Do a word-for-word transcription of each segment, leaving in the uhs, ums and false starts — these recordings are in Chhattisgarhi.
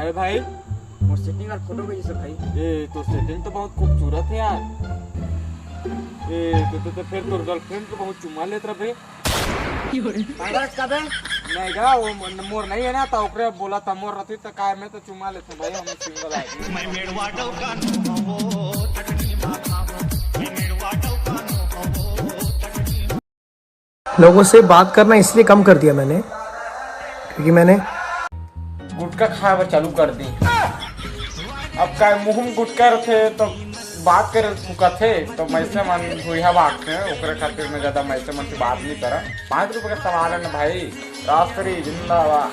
अरे भाई, मोर सेटिंग और फोटो भेजिस भाई। ए, तोर सेटिंग तो बहुत खूबसूरत है यार। ए, तो, तो, तो फिर तोर गर्लफ्रेंड को बहुत चुम्मा लेत रह बे। पागल का बे? नहीं गा, वो मन-, मोर नहीं है ना, तो ओकरे बोला था, मोर रहती तो काय मैं तो चुम्मा लेते भाई, हम सिंगल आदमी। लोगों से बात करना इसलिए कम कर दिया मैंने, क्योंकि मैंने गुटखा खाए बर चालू कर दी। अब का मुंह में गुटखा रथे तो बात करे फुकथे, तो मैसे मन हुई हवा आथे, ओकरे खातिर मैं ज्यादा मैसे मन से बात नहीं करा। पाँच रुपए का सवाल है ना भाई, राष्ट्रीय जिंदाबाद।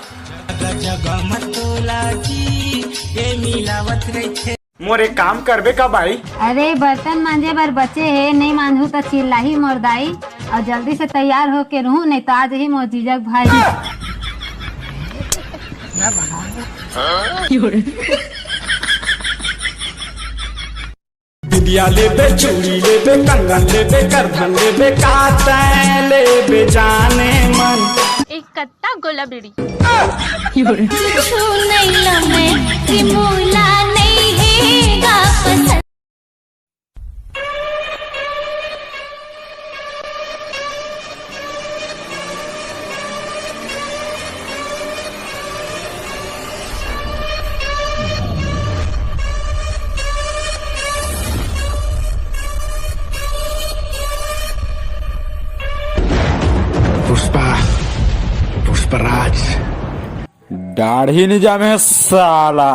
मोर एक काम करबे का भाई? अरे बर्तन मांजे बर बचे हे, नहीं मांजहू त चिल्लाही मोर दाई। और जल्दी से तैयार होके रहू, नहीं तो आज ही मोर जीजक भाई। बिंदिया लेबे, चूड़ी लेबे, कंगन लेबे, करधन लेबे, का तैं लेबे जाने मन। एक कत्ता गोला बीड़ी। सुनैला मैं कि मोला नहीं हेगा पसंद। पुष्पा, पुष्पराज। दाढ़ी नहीं जामे साला।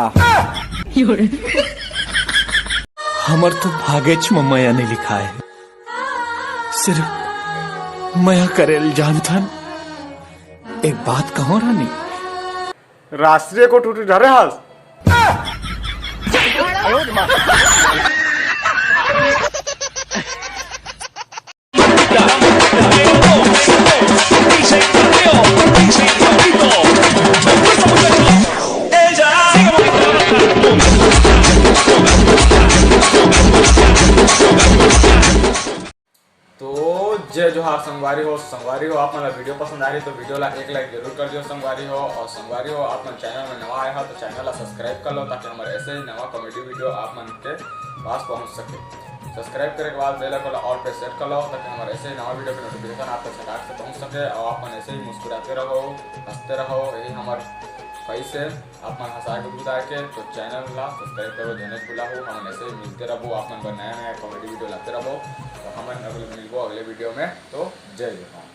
हमर तो भागेच म मया नहीं लिखा है, सिर्फ मया करेल जानथन। एक बात कहो रानी, राष्ट्रीय को टूटी डरे हस। तो जय जोहार संगवारी हो। संगवारी हो, आप मन ला वीडियो पसंद आ रही तो वीडियो ला एक लाइक जरूर कर दियो संगवारी हो। और संगवारी हो, आप मन चैनल में नवा आए हो तो चैनल ला सब्सक्राइब कर लो, ताकि हमारे ऐसे ही नवा कॉमेडी वीडियो आप मन के पास पहुंच सके। सब्सक्राइब करे के बाद बेल आइकन ला ऑल पे सेट कर लो, ताकि हमारे ऐसे ही नवा वीडियो के नोटिफिकेशन आप तक झटाक से पहुंच सके और आप मन ऐसे ही मुस्कुराते रहो, हंसते रहो। यही हमार ख्वाहिश है, आप मन हंसा के गुदगुदा के। तो चैनल ला सब्सक्राइब करो, झने भूला हो। हम ऐसे ही मिलते रहो, आप मन बर नया नया कॉमेडी वीडियो लाते रहो। तो हमन अगले मिलबो अगले वीडियो में। तो जय जोहार।